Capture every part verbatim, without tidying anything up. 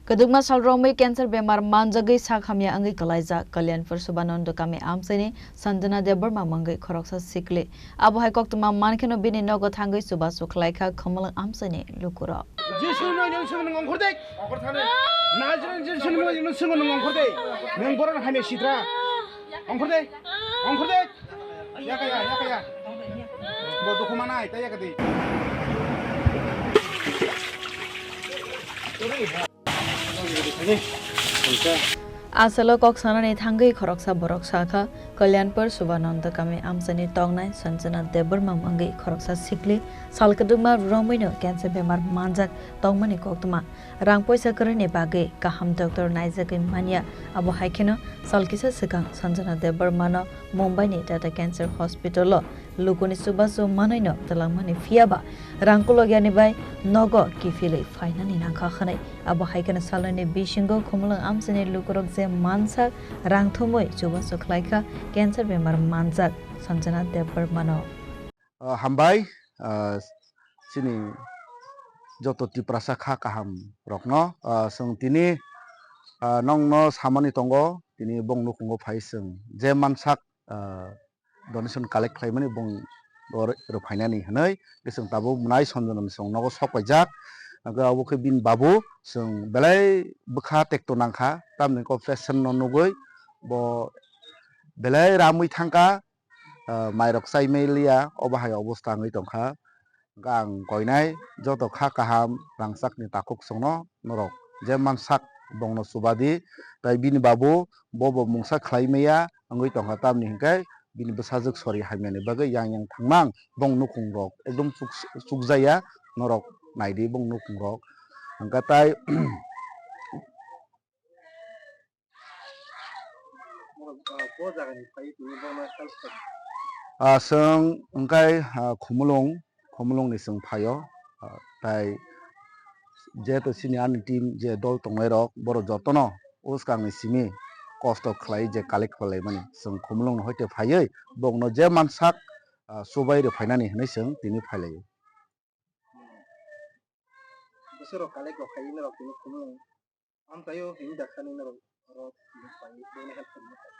Kwdwkma sal romwi cancer bemar manjagwi sak hamya wngwi kwlaijak Kalyanpur Subananda kami amchaini Sanjana Debbarma mungwi khoroksa sikli. Abo hai koktwma mankheno bini nogo thangwi chubachu khlaikha Khumulwng amchaini lukurok. Jisu no yang sung nung ongkhor dek. Ongkhor thani. Nazareth Jisu no yang sung nung ongkhor dek. Nung boron hamya sitra. Ongkhor dek. Ongkhor dek. Yakaya, yakaya. Bo dukhu manai, ta yakadi. Asalo kok sanani thangwi khoroksa borok sakha, Kalyanpur Subananda kami amchaini tongnai Sanjana Debbarma wngwi khoroksa sikli sal kwdwkma romwino cancer bemar manjak tongmani koktwma. Rang poisa kwrwini bagwi kaham doctor naijagwi manya. Abo hai kheno sal kisa swkang Sanjana Debbarmano Mumbaini Tata Cancer Hospital-o lukuni chubachu manwino twlangmani, phiyaba rang kulogyani bai nogo kiphilwi phainani nangkha hwnwi. Abo hai kheno salnwini bisingo Khumulwng amchaini lukurok je mansak rang thumwi chubachu khlaikha cancer bemar manjak Sanjana Debbarmano. Ah, hambai, ah, chini joto Tiprasa kha kaham rokno, ah, chwng tini, ah, nongno samani tongo, tini bong nukhungo phai chwng je mansak, ah, donation collect khlaimani bong oro rwphainani hwnwi, chwng tabuk mwnai Sanjana chwng nogo sok paijak, hwnkhe abo khe bini babu chwng belai bwkha tekto nangkha, tamni kok patient no nugwi bo belai ramwi thangkha. Ah, mairok chai maliya, obo hai obosta wngwi tongkha. Hwnkhe ang koinai joto kha kaham rangchakni takhuk chwngno norok je mansak bongno chubadi, tai bini babu bobo mungsa khlai maya wngwi tongkha, tamni hwnkhe bini bwsajwk sori hamyani bagwi yang yang thangmang bong nukhungrok ekdom chuk-, chukjaya norok naidi bong nukhungrok hwnkhe tai Norok, ah, bo jagani phai tini bo ma sal sal. Ah, chwng wngkha, ah, Khumulwng, Khumulwngni chwng phaio. Ah, tai jeto sini ani team je dol tongnairok, borok jotono bwskangni simi kosto khlai je collect khlaimani, chwng Khumulwngno hoite phaiwi bokno je mansak, ah, chubai rwphainani hwnwi chwng tini phailaio. Bwswk rok collect rok khai norok tini Khumulwng. Amchaio himda khani norok oro tini phai, bono help khaima phai.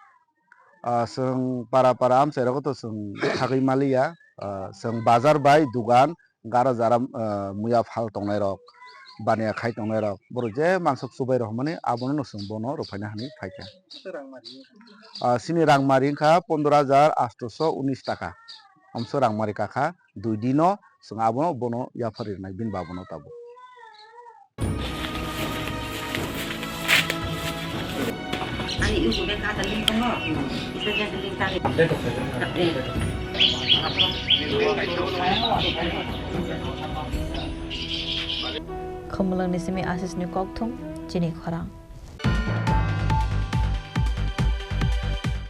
Ah, chwng para para amchai rogo to chwng thagwi maliya. Ah, chwng bazar bai dugan gara jara, ah, muya phal tongnai rok, baniya khai tongnai rok, borok je mansok chubai rok hwnmani abono no chwng bono rwphaina hwnwi phaikha. Bwswk rang mari? Ah, chini rang mari wngkha pondro hajar atosho unis taka. Amso rang mari kakha. Dui dino chwng abono bono yaphar rinai bini babono tabuk. Khumulwngni simi Asisni kokthum chini khorang.